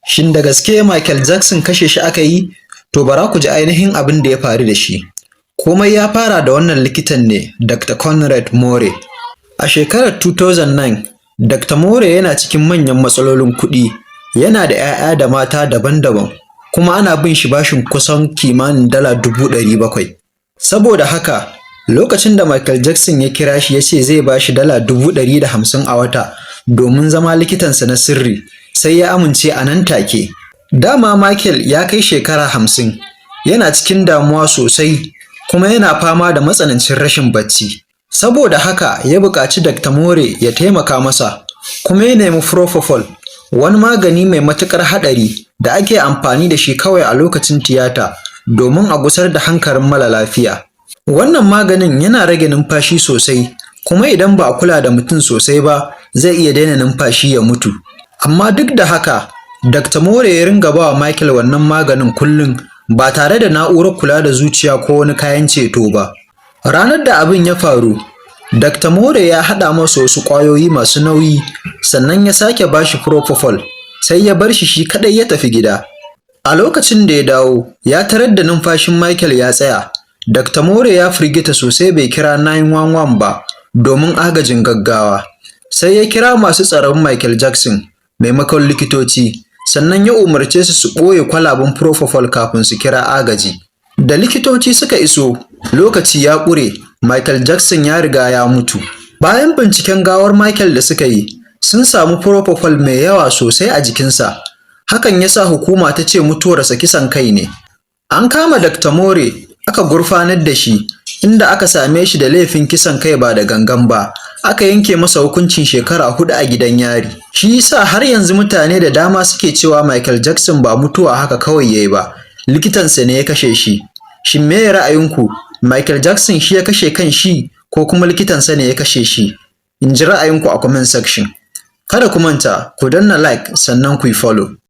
Shin da gaske Michael Jackson kashe shi aka yi? To, bara ku ji ainihin abin da ya faru da shi. Komai ya fara da wannan likitan ne, Dr. Conrad Murray. A shekarar 2009, Dr. Murray yana cikin manyan matsalolin kuɗi, yana da 'ya'ya da mata daban-daban, kuma ana bin shi bashin kusan kimanin $700,000. Saboda haka, lokacin da Michael Jackson ya kira shi ya ce zai ba shi $150,000 a wata domin zama likitansa na sirri, sai ya amince a nan take. Dama Michael ya kai shekara 50, yana cikin damuwa sosai, kuma yana fama da matsanancin rashin bacci. Saboda haka ya buƙaci Dr. Murray ya taimaka masa, kuma ya nemi Propofol, wani magani mai matuƙar haɗari da ake amfani da shi kawai a lokacin tiyata domin a gusar da hankalin mara lafiya. Wannan maganin yana rage numfashi sosai, kuma idan ba a kula da mutum sosai ba, zai iya daina numfashi ya mutu. Amma duk da haka, Dr. Murray ya ringa ba wa Michael wannan maganin kullum ba tare da na'urar kula da zuciya ko wani kayan ceto ba. Ranar da abin ya faru, Dr. Murray ya haɗa masa wasu ƙwayoyi masu nauyi, sannan ya sake ba shi Propofol, sai ya bar shi shi kaɗai ya tafi gida. A lokacin da ya dawo, ya tarar da numfashin Michael ya tsaya. Dr. Murray ya firgita sosai, bai kira 911 ba domin agajin gaggawa. Sai ya kira masu tsaron Michael Jackson maimakon likitoci, sannan ya umarce su su ɓoye kwalaben Propofol kafin su kira agaji. Da likitoci suka iso, lokaci ya ƙure, Michael Jackson ya riga ya mutu. Bayan binciken gawar Michael da suka yi, sun samu Propofol mai yawa sosai a jikinsa. Hakan ya sa hukuma ta ce mutuwarsa kisan kai ne. An kama Dr. Murray, aka gurfanar da shi, inda aka same shi da laifin kisan kai ba da gangan ba. Aka yanke masa hukuncin shekara 4 a gidan yari. Shi yasa har yanzu mutane da dama suke cewa Michael Jackson ba mutuwa haka kawai yayi ba, likitansa ne ya kashe shi. Shin meye ra'ayinku? Michael Jackson shi ya kashe kan shi ko kuma likitansa ne ya kashe shi? In ji ra'ayinku a comment section. Kada ku manta ku danna like, sannan ku yi follow.